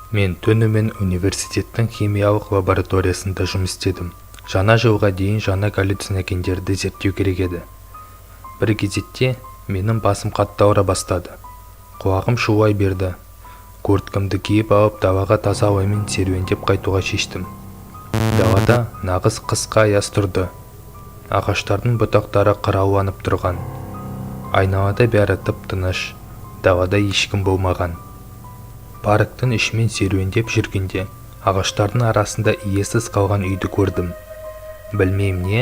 Мен түнімен университеттің химиялық лабораториясында жұмыс істедім. Жаңа жылға дейін жаңа галлюциногендерді зерттеу керек еді. Бір кезекте менің басым қатты ауыра бастады. Құлағым шулай берді. Курткамды киіп алып, далаға таза ауамен серуендеп қайтуға шештім. Далада нағыз қысқы аяз тұрды. Ағаштардың бұтақтары қырауланып тұрған. Айналада бәрі тып-тыныш, далада ешкім болмаған. Парктің ішімен серуендеп жүргенде, ағаштардың арасында иесіз қалған үйді көрдім. Білмеймін не,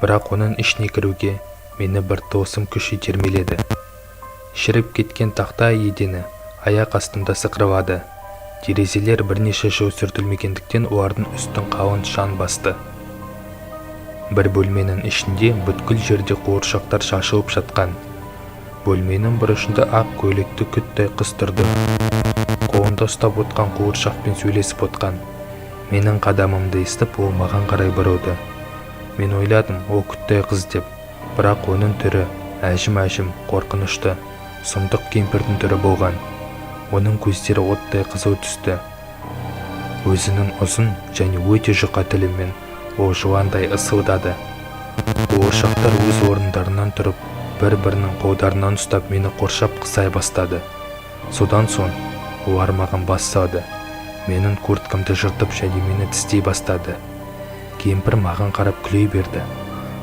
бірақ оның ішіне кіруге мені бір тылсым күш итермеледі. Шіріп кеткен тақта едені аяқ астымда сықырлады. Терезелер бірнеше жыл сүртілмегендіктен, олардың үстін қалың шаң басты. Бір бөлменің ішінде бүткіл жерде қуыршақтар шашылып жатқан. Бөлменің бұрышында ақ көйлекті күттай қыз тұрды. Қолында ұстап отқан қуыршақпен сөйлесіп отқан. Менің қадамымды естіп, ол маған қарай бұрылды. Мен ойладым, ол күттай қыз деп, бірақ оның түрі әжім-әжім, қорқынышты, сұмдық кемпірдің түрі болған. Оның көздері оттай қызыл түсті. Өзінің ұзын және өте жұқа тілімен ол жыландай ысылдады. Қуыршақтар өз орындарынан тұрып, бір-бірінің қолдарынан ұстап, мені қоршап қысай бастады. Содан соң олар маған бас салды, менің курткамды жыртып және мені тістей бастады. Кемпір маған қарап күле берді.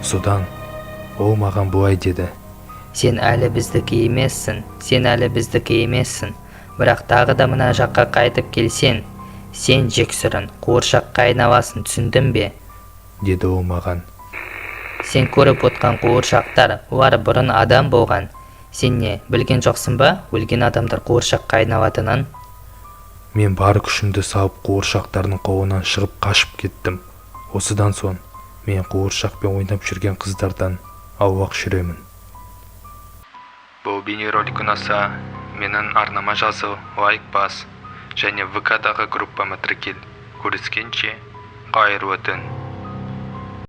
Содан ол маған былай деді: «Сен әлі біздікі емессің, сен әлі біздікі емессің. Бірақ тағы да мына жаққа қайтып келсең, сен, жексұрын қуыршаққа айналасың, түсіндің бе?» деді ол маған. «Сен көріп отқан қуыршақтар, олар бұрын адам болған. Сен не, білген жоқсың ба өлген адамдар қуыршаққа айналатынын?» Мен бар күшімді салып, қуыршақтардың қолынан шығып, қашып кеттім. Осыдан соң мен қуыршақпен ойнап жүрген қыздардан аулақ жүремін. Бұл бейнеролик ұнаса, менің арнама жазыл, лайк бас және ВК-дағы группама тіркел. Көріскенше, қайырлы түн!